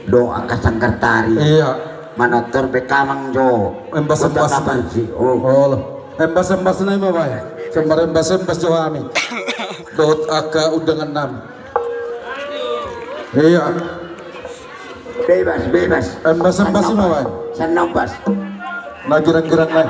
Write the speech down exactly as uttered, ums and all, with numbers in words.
Dohot angka sanggar tari. Iya. Manortor be amang jo. Embas-embas. Kota Tapansi. Oh. Olo. Embas-embas nai ma baen. Sembara embas-embas jo hami. Dohot angka undangan nami. Iya. Bebas, bebas. Embas-embas i ma baen. Sannambas. Na girang-girang nai.